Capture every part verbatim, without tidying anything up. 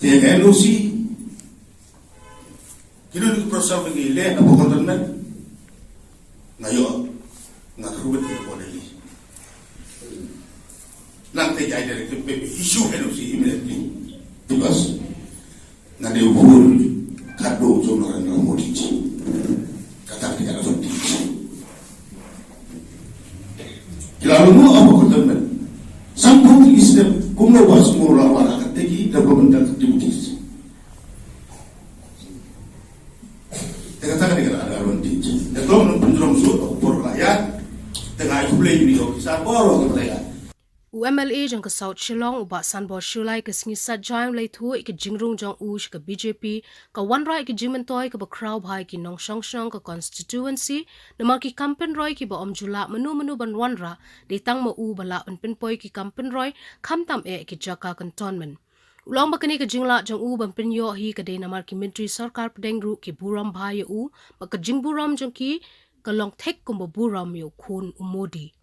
N O C, kino kino ki prasar ba ngi leh na Bokor Tyrmen, nga ïoh, nga kyrpad ïa ka bor Delhi. Nangta ki ai directive ba issue N O C immediately. Because nga dei u bun khadduh jong u Narendra Modi. Kata ka dei ka advantage. Ki la lum ha Bokor Tyrmen. San phew tylli ki step kumno ba sngewbha la wan ha kata ki developmental activities. Te kata ka dei ka advantage. Te to nang pynjrong shuh ka por ka ïaid. Te nga ai khublei ïa u Officer bor ka dei ka. U M L A jong ka South Shillong, u Bah Sanbor Shullai, ka sngi Saitjaiñ u la ïathuh ïa ka jingrung jong u sha ka B J P, ka wanrah ïa ka jingmyntoi kaba khraw bha ïa ki nongshong shnong ka constituency, namar ki kam pynroi kiba ym ju lah mynno mynno ban wanrah, dei tang ma u ba lah ban pynpoi ki kam pynroi, khamtam eh ki jaka cantonment. U la ong ba kane ka jinglah jong u ban pynïoh hi ka dei namar ki myntri sorkar pdeng ruh ki burom bha ïa u, ba ka jingburom jong ki ka long thik kumba burom ïa u khun u Modi.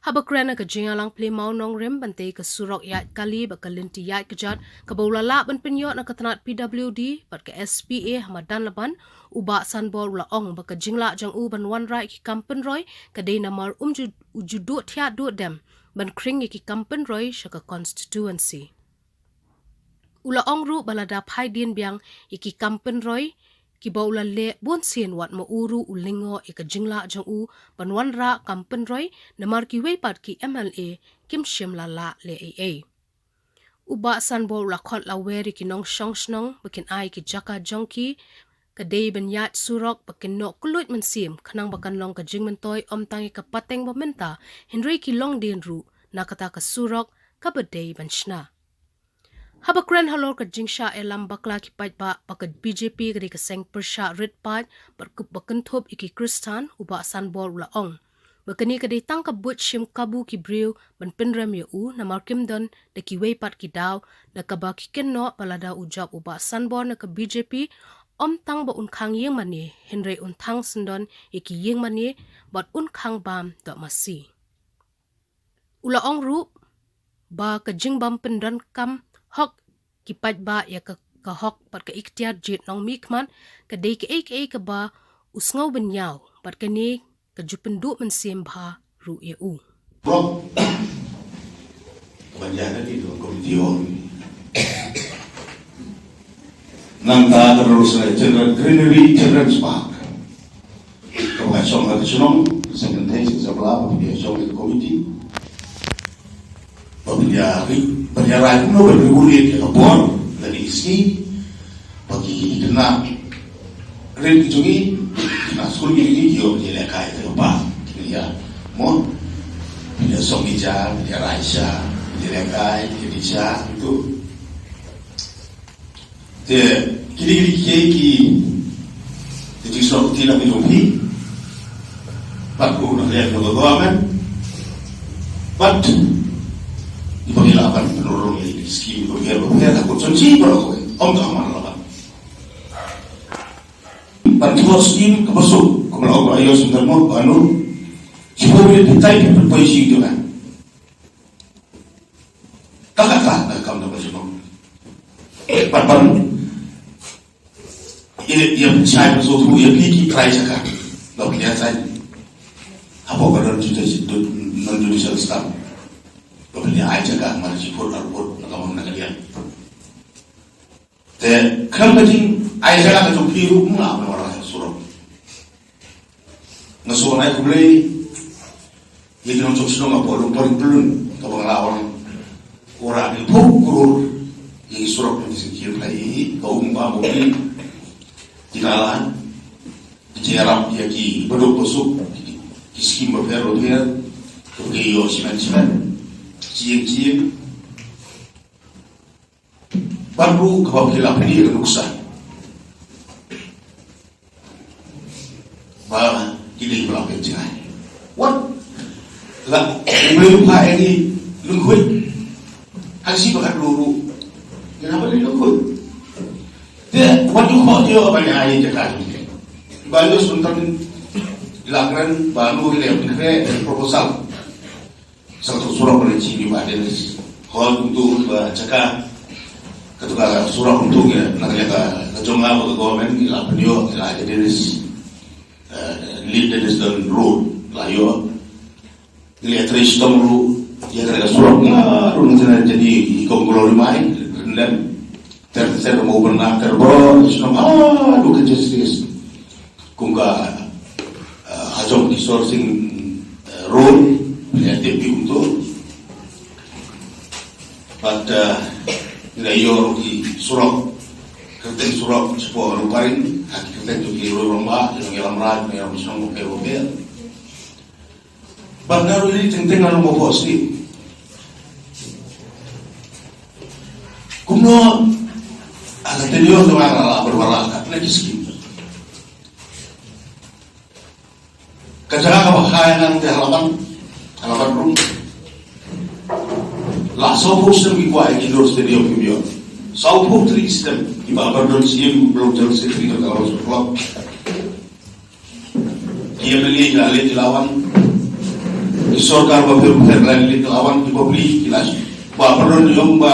Haba kren ha ka jingïalang plie mawnongrim ban tei ka surok ïaid kali bad ka lynti ïaid kjat kaba u la lah ban pynïoh na ka tnat P W D bad ka S P A ha madan Laban, u Bah Sanbor u la ong ba ka jinglah jong u ban wanrah ïa ki kam pynroi ka dei namar um ju, u ju duh thiah duh dem ban khring ïa ki kam pynroi sha ka constituency. U la ong ruh ba lada phai dien biang ïa ki kam pynroi kiba u la leh bun sien, wat ma u ruh u lyngngoh ïa ka jinglah jong u ban wanrah kam pynroi namar kiwei pat ki M L A kim shym la lah leh ei ei. U Bah Sanbor u la khot lawer ïa ki nongshong shnong ba kin ai ki jaka jong ki, ka dei ban ïaid surok ba kin noh kylluid mynsiem khnang ba kan long ka jingmyntoi ym tang ïa ka pateng ba mynta hynrei ki longdien ruh na kata ka surok kaba dei ban shna. Haba kren halor ka jingshah ïalam bakla ki paidbah ba ka B J P ka dei ka seng pyrshah rit paid bad kup ba kynthup ïa ki Khristan, u Bah Sanbor u la ong ba kane ka dei tang ka buit shim kabu ki briew ban pynrem ïa u namar kim don da kiwei pat ki daw da kaba ki kynnoh ba lada u jop u Bah Sanbor na ka B J P, ym tang ba un khang ïing mane hynrei un thang syndon ïa ki ïing mane bad un khang bam doh masi. U la ong ruh ba ka jingbym pyndonkam hok ki paidbah ïa ka, ka hok bad ka iktiar jied nongmihkhmat ka dei kaei kaei kaba u sngew ban ïaw bad kane ka ju pynduh mynsiem bha ruh ïa u. Prop. Ka ban ïa na ki tu komiti ong. Nangta ka ruh sa Children Greenery, Children's Park. Ka ba shong ka shnong, second thing, sing sabla, ba pynïa shong ka komiti. Ba pynïa ri, ba pynïa rai kumno ba pynïa ri ka bor, la ni ski, ba ki kena rin ki jong ngi, kena skul ki jong ngi, ki ïoh ki lehkai ka ba, ki ïa mon, pynïa shong ki ja, pynïa rai sha, pynïa lehkai, pynïa di sha, tu. Te kine kine ki, ki, ki jingsngewthuh na ka jong phi. Bad ruh na ka liang ka government. Bad i ba ngi lah ban pynurlong ïa ki skim ko ïa ko ïa ko chonchi baroh ko. Ong ka man lah ban. Ban thor skim ka basuk ko ba la ong ba ïoh sum tan mo ba nu. Ki pho bi tai ki pynpoi skim tu kan. Ka kata na ka kam da ba shnong. Eh, ban ban. Ïa, ïa pynshai pynsuh ïa phi ki trai jaka. Da phi ïa sai. Hapoh ka non judicial, non judicial staff. Da phi ïa ai jaka mar chi phot ar phot na ka mon na ka liang. Te khlem ka jing ai jaka ka jong phi ruh mla ban wara surok. Nga shu ai khublei ïa ki nongshong shnong hapoh Lum Pori Plun kaba nga la wan. Wara ki phew klur ïa ki surok ki sngewkhia phi ïa ka um ba mo ki. Ki nalan ki ïarap ïa ki baduk basuk, ki skim bapher bapher. Ki ïoh shimet shimet, chieng chieng. Bad ruh kaba ki la pynïaid ka nuksa ba ki dei ba la pynjngai. Wat la u Blei u phah ïa ngi lyngkhuid. Hangne ba ka dei ruh ïa na ba dei lyngkhuid. Te wat u khot ïa ba ïa ïa jaka jong ki ba ïoh sngewthuh la kren ba nu ïa proposal. Sa ka surok ba la chi ni ba dei hol untuk ba jaka. Kato ka surok kumto ngi, na ka liang ka, ka jong nga bad ka government ngi la pynïoh, ngi la ïa ka Dennis, eh, Late Dennis Dang Road, la ïoh. Ngi la trei shitom ruh ïa ka surok, nga ruh ngi trei jani i kong Glory Mai, Rynlem. Ter ter mo ban na ter bro, shitom, ah, do ka justice. Kum ka, eh, ha jong ki Sor Sing, eh, Road, ïa te pi kumto. Bad, eh, ngi la ïoh ki surok, kyrteng surok, shapoh Lum Paring, ha ki kyrteng jong ki Roy Rangbah, ki Nongïalam Raid, ki Nongïalam Shnong, bapher bapher. Bad nga ruh ïa teng teng nga ruh nga bos ni. Kumno, ha ka tenure jong nga nga la pynwala katne ki skim. Ka jaka kaba ha ïa nga te ha Laban, ha Laban rung. La sawphew snem ki kwah ïa ki indoor stadium ki ïoh. Sawphew tylli ki snem kiba Abandon Siem, Blok Jong Secretary ka Laban Sport Club. Ki M L A ki la leit ki la wan. Ki sorkar bapher bapher ki la leit ki la wan, ki public ki la, ba Abandon ïoh ba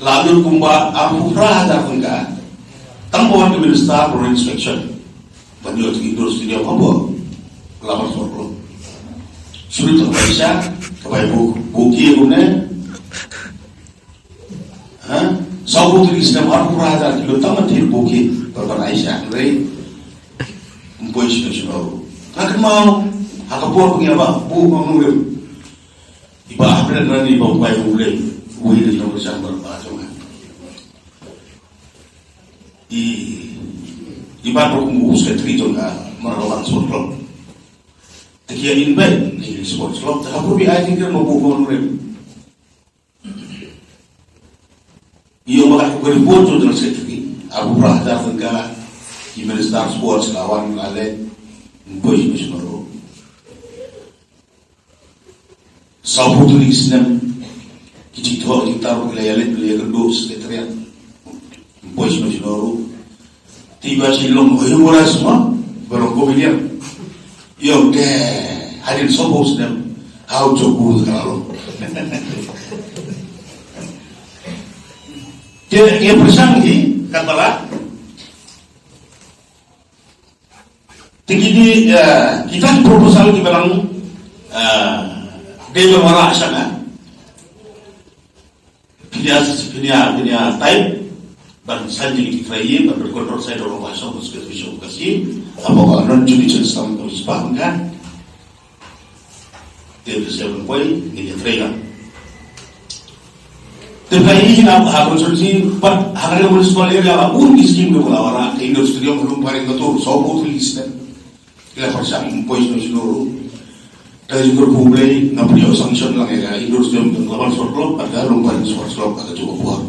la lut kumba arphew phra hajar tyngka. Tang ba wan ki minister for inspection. Ban ïoh ki indoor stadium haba la ban sor lo. Shu lut tang ba sha, ka bai bu, bu ki kumne. Ha? Sawphew tylli ki snem, arphew phra hajar ki lut tang ban thied bu ki, ban ban ai sha, hynrei ym poi shano shano. Nga kynmaw, ha ka por ba ngi ïa bah buh Kong Nongrim. I Bah Hapdeng Rani, Bah Bai Nongrim, uwei na ki nongkyrshan ba la bah jong nga. I, i Bah Dok Mbu, secretary jong ka Mawlai Sports Club. Te ki ïa invite na ki Sports Club, te ha pyrthei ai jingkren ba buh Kong Nongrim. Ïoh ba ka report jong General Secretary, arphew phra hajar tyngka, ki Minister Sports la wan la leit, ym poi shano shano ruh. Sawphew tylli ki snem, ki jingthoh jingtar ki la ïaleit, ki la ïakynduh Secretariat. Ym poi shano shano ruh. Te i Bah Shillong, ïoh ba la sma, ba long comedian. Ïoh te, hadien sawphew snem, ha u jong u ka la long. Te ïa pyrshang hi, katba lah. Te kine, eh, kita ki proposal kiba nang, eh, dei ban wanrah sha nga. Phin ïa, phin ïa, phin ïa type ban send ïa ki trai ïa ban pyncontrol sha i Dong Nongbah Shnong, Secretary Shnong Khasi, hapoh ka non judicial stamp ka spah kan. Te phi shem poi, ngi ïa trei lang. Te phi ïa na ha constituency, pat ha ka municipal area la bun ki scheme kiba la wanrah, ka indoor stadium Lum Paring, kato sawphew tylli ki snem. Ki la pyrshang ym poi shano shano ruh. Te ka jingkyrkhu U Blei, nga pynïoh sanction lang ïa ka indoor stadium jong ka Laban Sports Club, bad ka Lum Paring Sports Club ha kajuh ka por.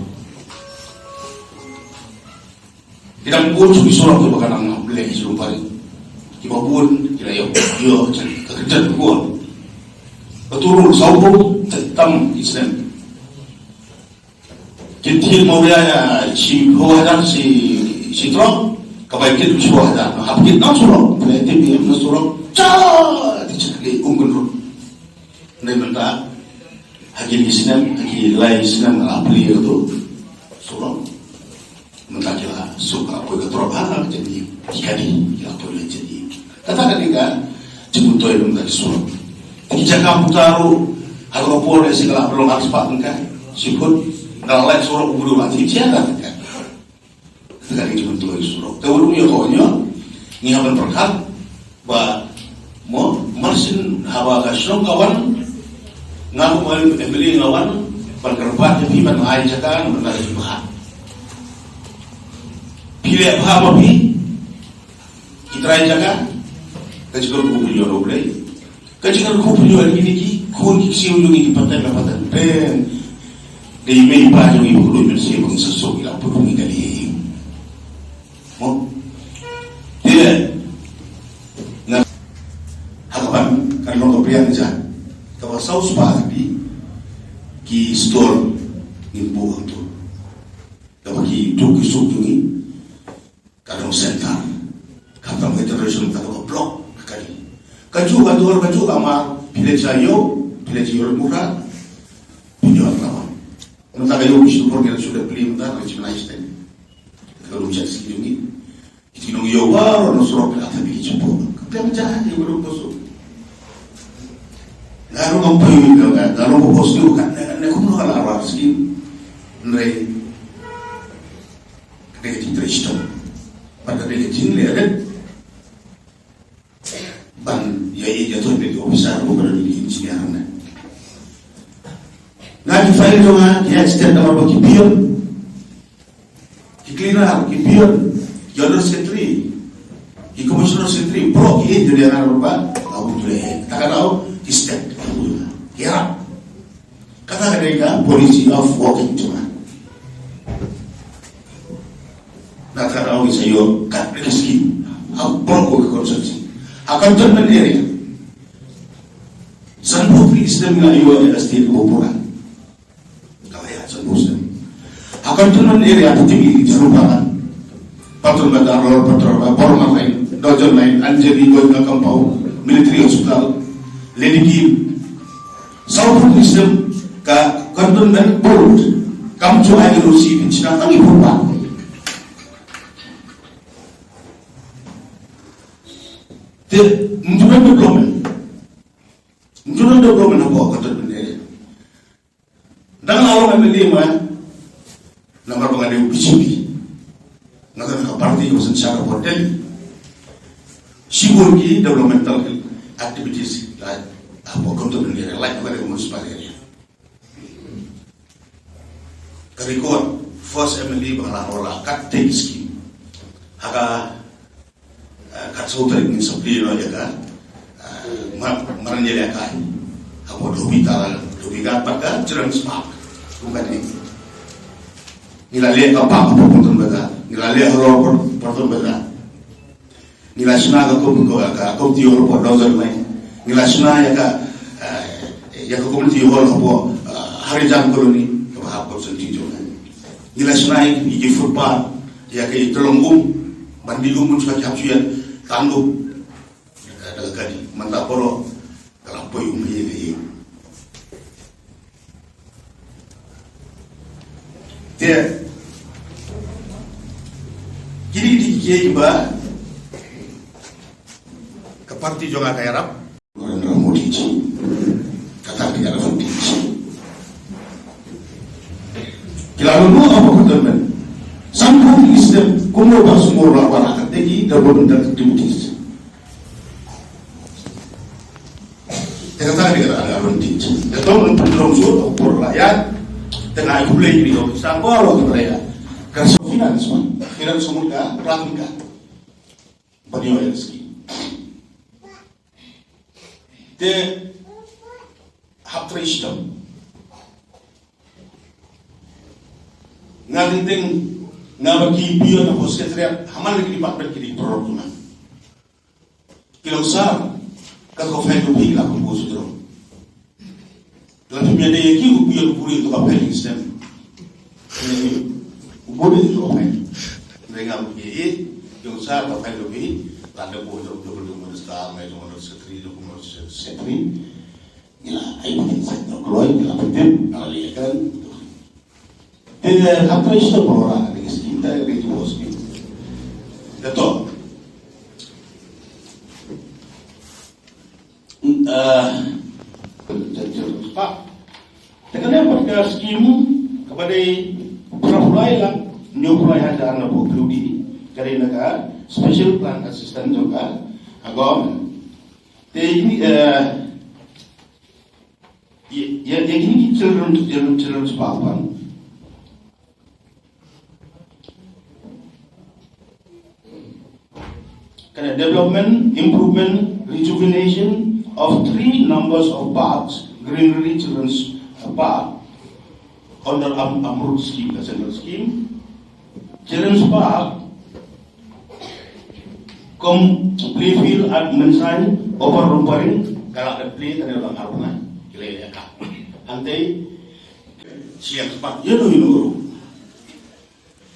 Ki dang bun shuh ki surok kiba ka dang hap leh sha Lum Paring. Kiba bun ki la ïoh, ïoh ka kyrdan ka bun. Kato ruh sawphew tam ki snem. Kin thied mo ïa shiphew hajar shi, shi trok, ka bai kit shiphew hajar. Hap kit nang surok, pynleh tip ïa na surok. Cha, ti chak ki kum kynrut. Nai mynta, ha kine ki snem, ha ki lai snem nga la plie kato surok. Mynta ki la suk, ka la poi ka trok ha ka jani, ki kadi, ki la poi la jani. Kata ka dei ka jingmyntoi mynta ki surok. Ki jaka puta ruh, ha ka por ne shi ka la pynlong ar spah tyngka, shi phut, nga la lait surok u briew la thied shi hajar tyngka. Kata ka dei jingmyntoi surok. Te u ruh ïa ka ïa, ngi hap ban pyrkhat, ba, mo, mar shen haba ka shnong ka wan, nga kum u M L A nga wan, ban kyrpad ïa phi ban ai jaka, ban ai jaka. Phi leh bha ma phi, ki trai jaka, ka jingkyrkhu phi ïa U Blei. Ka jingkyrkhu phi ïa kine ki khun ki ksiew jong ngi ki pateng la pateng. Dei mei pa jong ngi ba khlaiñ mynsiem ba ngi sa suk ïa la pudung ïa ka lieng. Mo? Te, na, ha ka ban, kan long ka brian ja. Kaba saw spah tylli ki stall ngin buh hangto. Kaba ki duk ki suk jong ngi. Ka dong center. Ka dong federation, ka dong block, ka dei. Kajuh ka dur, kajuh ka mar, phi leit sha ïew, phi leit sha ïew mura, phi ïoh ka mar. Ta ka ïoh ki shu por ki la shu da pli mynta ka jingmyntoi shisha. Ka lum jait skim jong ngi. Ki nongïoh baroh na surok ki la thep ïa ki jingpur. Ka pyrshah ïa ka dong ka suk. Nga ruh ngam poi ïa ka, nga ruh ngam poi skim katne katne kumno ka la rat skim. Hynrei ka dei ka jingtrei shitom. Bad ka dei ka jingleh rit. Ban ïa ïa ïa thoh bad officer ko ba don ki engineer ne. Nga ki file jong nga ki ïa extend namar ba ki peon, ki cleaner, ki peon, ki order secretary, ki commissioner secretary, pro ki eh jodi nga ba ba nga bu jule. Ta ka dei ki step ki ïarap. Kata ka dei ka policy of working jong nga. Na kata ka daw ngi sa ïoh kat ka skim ha baroh ka constituency. Ha cantonment area, sanphew tylli ki snem ngi la ïoh ïa ka state ka pura. Ka la ïa sanphew snem. Ha cantonment area, pynthikna ki jong ka Pathum Bazar, Lower Pathum Bazar, Boromar Line, Dozen Line, Anjali, Gojna Compound, Military Hospital, Lady Kim. Sanphew tylli ki snem ka cantonment board kam ju ai ruh shi pynshna tang ïa pura. Te, ym ju don development. Ym ju don development hapoh ka cantonment area. Dang la long M L A ma, namar ba nga dei u B J P. Nga don ka party ka ba synshar hapoh Delhi. Shibun ki developmental activities la hapoh cantonment area, la ka dei municipal area. Ka record, first M L A ba nga la ïoh la kat tei skim. Ha ka, eh, kat saw tarik ngin sa plie noh ïa ka, eh, mar, mar ïa ka. Hapoh Dhobitala, Dhobighat pat ka Children's Park. Kumba ni. Ngi la leh ka park hapoh Pathum Bazar. Ngi la leh halor Pathum Bazar. Ngi la shna ka kom-, ka, ka community hall hapoh Dozen Line. Ngi la shna ïa ka, eh, ïa ka community hall hapoh, eh, Harijan Colony, kaba hap constituency jong ngi. Ngi la shna ïa ki footpath, ïa ki tyllong um, ban die um bun shuwa ki hap shu ïa tang um. Ïa ka da ka kali, mynta baroh ka la poi um ïa ka ïing. Te kine ki dei kiei kiba ka party jong nga ka ïarap. Narendra Modi ji. Kata ka dei ka advantage. Ki la lum noh hapoh cantonment. Sanphew tylli ki snem kumno ba sumar la wan ha ka dei ki developmental activities. Te kata ka dei ka advantage. Te to ngan pynlong shuh ka por la ïaid. Te nga ai khublei ïa ki officer baroh kiba la ïaid. Ka shu finance man. Finance mut ka plan ka. Ban ïoh ïa ka skim. Te hap trei shitom. Nga teng teng nga bad ki peon hapoh secretariat ha man la ki department ki dei paralok jong nga. Ki long sar, kat ka file jong phi la pynbor sha jrong. La phim ïadei ïa ki, u peon u puri ïa ka file ki snem. U puri ïa ka file. Hynrei nga phi ïa, ïa u sar ka file jong phi, la da bor jong u minister, nga jong u secretary, jong u secretary. Ngi la ai phi sait na kloi, ngi la pyntip, nga la leh ïa ka. Te hap trei shitom ba la ïa ka skim, te ka skim. Te to. Eh, te, te, te, pa. Te kane pat ka skim kaba dei phra phew lai lak hynñiew phew lai hajar na pdeng P W D, ka dei na ka Special Plan Assistance jong ka, ah, government. Te ïa, eh, ïa, ïa, ïa kine ki children, children, children's park pan. Kane development, improvement, rejuvenation of three numbers of parks, Greenery Children's Park, under Am-, AMRUT scheme, the central scheme. Children's Park, kum playfield at Mynsain, Upper Lumparing, ka la dep plie, kane la arngut, ki la ïa ka. Hangtei, sha ka park, ïa no, ïa no ruh.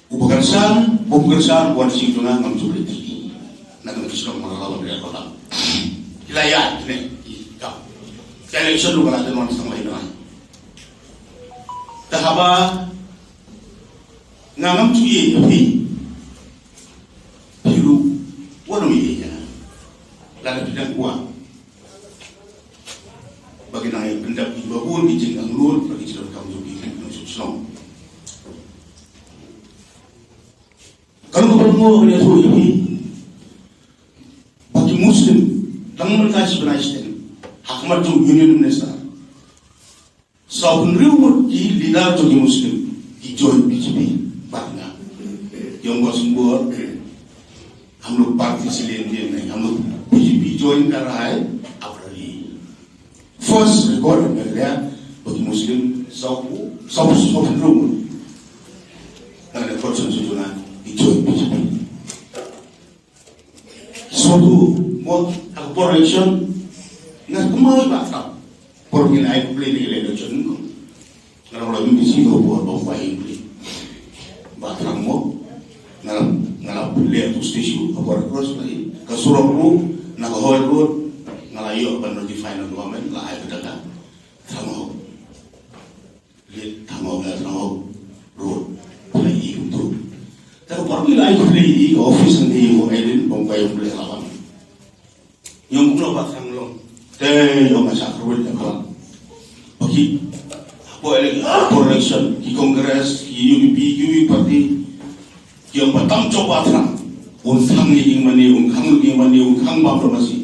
Uba kyrshan, bym kyrshan, wan sha jong nga ngam ju leit. Na ka shnong Marala wan ria ko lang. Ki la ïa, kine, ki ka. Ka election ruh ka la dang wan sdang lai na. Te haba nga ngam ju ïeit ïa phi, phi ruh wat nym ïeit ïa nga. Lada phi dang kwah ba ki nang ïa pyndap ïa kiba bun ki jingangnud bad ki jingdonkam jong ki ha ki nongshong shnong. Ka long kaba nyngkong ban ïathuh ïa phi ba ki Muslim dang mynta shi bnai shiteng ha khmat jong Union Minister, sawphew hynriew ngut ki leader jong ki Muslim ki join B J P bad nga. Ki ong, Bah Sembur, हम लोग पार्टी से लेन देन नहीं, हम लोग बीजेपी ज्वाइन कर रहा है, आप रहिए। First record in Meghalaya ba ki Muslim sawphew, sawphew, sawphew hynriew ngut na ka dei election shu juna ki join B J P. Sawphew, mo, ha ka por election nga kynmaw ïa i Bah Trump. Por ngin ai complain ïa ka election ko. Nga la ïoh ïa ka statue, ha ka por ba ïa i Bah Trump mo. Nga la, nga la pynleh ïa ka statue ha ka por cross lagi. Ka surok ruh na ka Hall Road nga la ïoh ban notify na government, la ai ka data. Thango. Leh thango, eh, thango road. Pynleh ïa kumto. Te ka por ba la ai pynleh ïa ka office hangne ïa u Aiden, bym kwah ïa u pynleh la wan. Ïa kumno Bah Thrang long. Te ïa nga shah kyrwit ïa ka. Ba ki, hapoh ele-, hapoh election, ki Congress, ki U D P, ki U P party, ki ong ba tam jop Bah Thrang. Un khang ïa ki ïing mane, un khang lut ïa ki ïing mane, un khang bam da masi.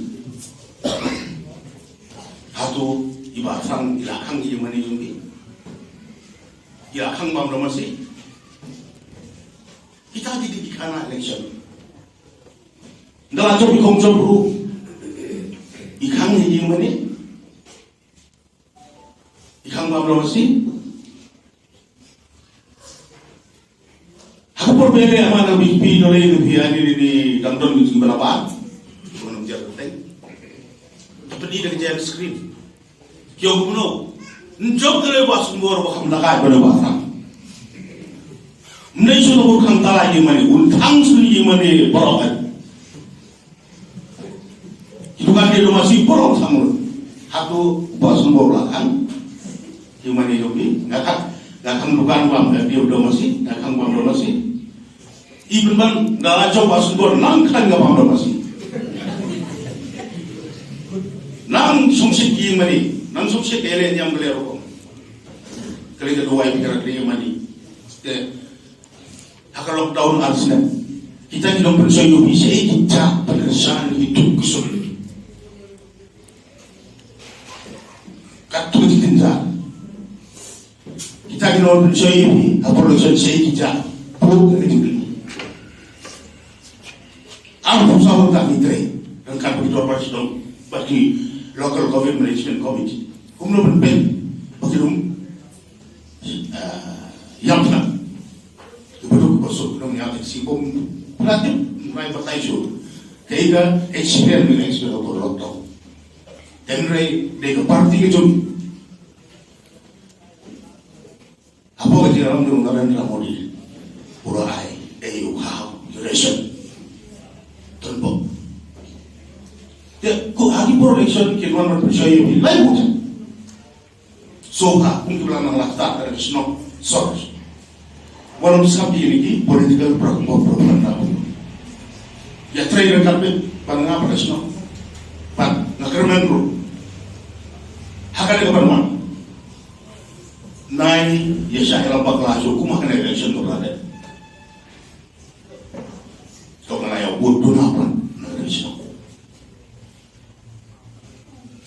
Hato i Bah Thrang i la khang ïa ki ïing mane jong ki? I la khang bam da masi? Kita ki dei ki khana election. Ynda la jop i khong jop ruh, i khang ïa ki ïing mane? I khang bam da masi? Ha ka por ba ïaleh ha man la B J P, da lei na phi, ani ni, ni dang don ki jingïalang ba. Ki wan ym jer kyrteng. Ki pyni da ka jaiñ screen. Ki ong kumno? Ym jop da lei Bah Sembur ba kham da kai ba lei Bah Thrang. Ym dei shu da un khang tala ïing mane, un khang shu ïing mane baroh. Ki dukan dei da masi baroh, sang lut. Hato Bah Sembur la khang ïing mane jong phi? Nga khang, nga khang dukan bam, nga dei da masi, nga khang bam da masi. I pynban da la jop Bah Sembur nang khang nga bam da masi. Nang sngewsih ki ïing mane, nang sngewsih ki ïaleh niam ki leh rukom. Ka lei ka duwai phi ka rat leh ïing mane. Te ha ka lockdown ar snem, kita ki nongpynshoi U P shaei ki jia, pynkyrshan, ki duk ki suk. Katto ki kynja. Kita ki nongpynshoi U P ha por election shaei ki jia. Pur ka jingkylli. Arphew saw ngut ki trei ryngkat bad ki dorbar shnong bad ki Local Government Management Committee. Kumno ban pyn ba ki dum, eh, ïam pynang. Ki baduk ki basuk ki dong ïa ki sibum. Pynang tip, ngai batai shu. Kaei ka experience, ngi experience ha ka por lockdown. Hynrei dei ka party ka jong Hapoh ka jingïalam jong u Narendra Modi, u la ai, eh, u khaw, u ration. Don bok. Te, ko ha ki por election kin wan ban pynshoi ïa u lai vote. So ha, kum ki ba la nang lafta ka election sor. Wan ym sngap ïa kine ki political pro-, pro-, propaganda. Ïa trei ryngkat bad nga ban election. Ban nga kyrmen ruh. Ha kane ka ban wan. Nai ïa shah ïalam bakla shuh kum ha kane ka election kaba la dep. To nga la ïa vote duna pran na ka election.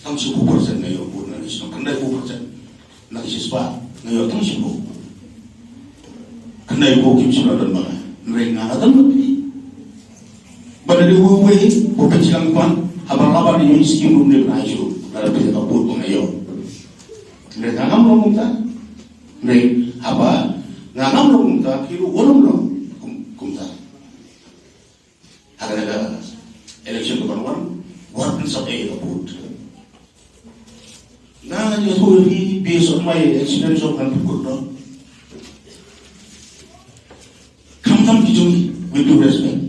Tang shiphew percent nga ïa vote na ka election. Khyndai phew percent na ka shispah nga ïa tang shiphew. Khyndai phew kim shym la don ba nga. Hynrei nga la don bad phi. Ba da dei uwei uwei ba pynshang kwan haba la ban ïa skim ruh ne ba ïa shu. Lada phi ka vote ba nga ïa. Hynrei nga ngam long kumta. Hynrei haba nga ngam long kumta, phi ruh wat nym long kum, kumta. Ha kane ka election ka ban wan, wat pynsap ei ka vote. Nga ngan ïathuh ïa phi based on my experience of ngan pynkut noh. Khamtam ki jong ngi, with due respect.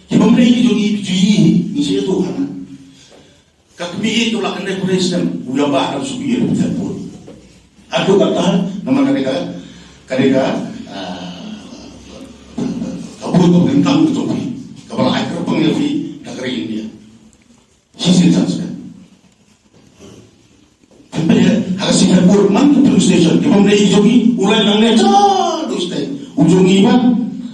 Ki bym dei ki jong ngi, ki jong ngi, ngi shu ïathuh hana. Ka kmie ïeit kaba la khyndai phew lai snem, u ïa bah dang shu ïa pynthep vote. Atu kata, namar ka dei ka, ka dei ka, ah, ka bun ka bun tang ka jong phi, kaba la ai kyrpang ïa phi da ka ri India. Shisien san sdang. Pynpeit ha ka sitep vote man ka polling station, ki bym dei jong ngi, u lai nangne cha du state. U jong ngi bad,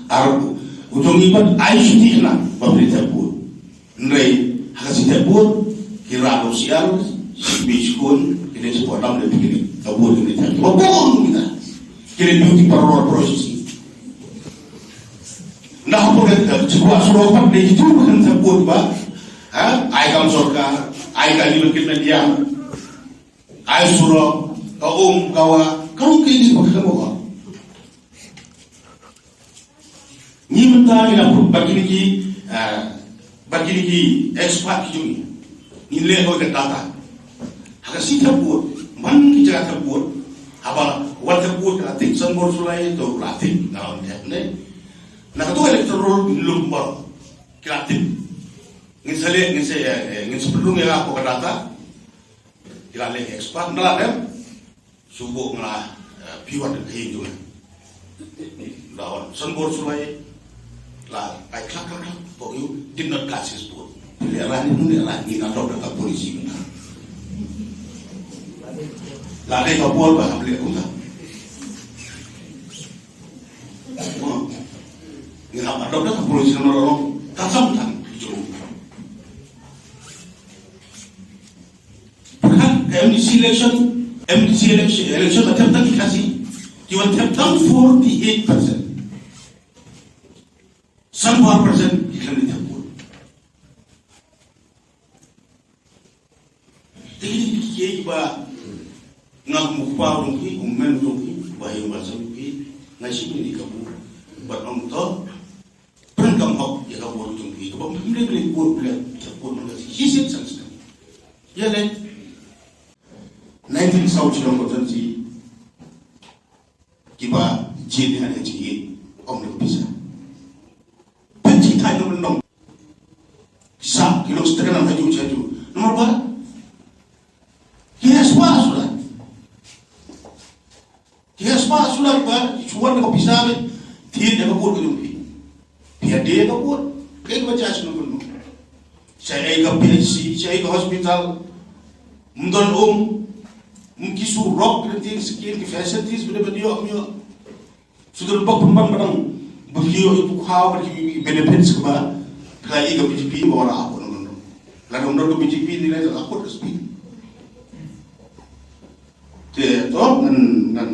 ar u jong ngi bad, ai shuti khnang ba pynpeit vote. Hynrei ha ka sitep vote, ki rah dong syiar, shiphew shikun, ki dei shapoh dam dei picnic, ka vote ki dei sha kiba bun kita. Ki dei duty paralor paralor shisha. Nah, hapoh ka, ka, ka surok pat dei kitu ba kan sitep vote ba, ha, ai kam sorkar, ai ka libat kit media, ai surok, ka um, ka wa, ka um ki dei ba kan sitep vote. Ngi mynta ngi la put bad kine ki, ah, bad kine ki expert ki jong ngi. Ngi leh oi ka data. Ha ka sitep vote, man ki jaka sitep vote. Haba wat sitep vote ka la tip, Sanbor Sulai to la tip, na on tip ne. Na kato electoral roll ngi lum baroh. Ki la tip. Ngin sa leh, ngin sa, eh, eh, ngin sa pynrung ïa ka data. Ki la leh expert, na la dem. Shu buh nga la, eh, phi wan ka ïing jong nga. La wan Sanbor Sulai, la ai klak klak klak, pok ïu, did not cast his vote. Leh la ni, leh la ni, nga dok da ka polisi mynta. La dei ka bor ba hap leh kumta. Nga hap dok da ka polisi, namar long ka sam tang jong. Pyrkhat ka M D C election, M D C election, election ba thep tang ki Khasi, ki wan thep tang forty-eight percent. Sanphew percent ki khlem thep vote. Te ki dei ki kiei kiba nga kum u kpa u jong phi, u mem u jong phi, u bahei u bahsan u jong phi, nga shim ïa ka bor. Bad ong to, pyndonkam hok ïa ka bor u jong phi. Kaba ym dei phi leh bor, phi leh bor man ka shisien san sdang. Ïa leh. Nineteen South Shillong Constituency, kiba jied ïa ka jingïeit, ym don pisa. Pynjingthait na mynnong. Sa ki long stek na ka ju ju. Namar ba ki heh spah suda. Ki heh spah suda ba ki shu wan da ka pisa ba thied ïa ka vote ka jong phi. Phi ïa die ïa ka vote. Kaei kaba jia sha mynnong? Sa ei ka P H C, sa ei ka hospital. Ym don um, ym ki surok, ki dei ki skim, ki facilities, bad bad ïoh, ym ïoh. Shu don bok pynban ba dang ba ki ïoh ïa u khaw bad ki benefits kaba phi la ïoh ka B J P ba la hap ong ong. Lada ym don ka B J P ni la hap ka speed. Te to ngan ngan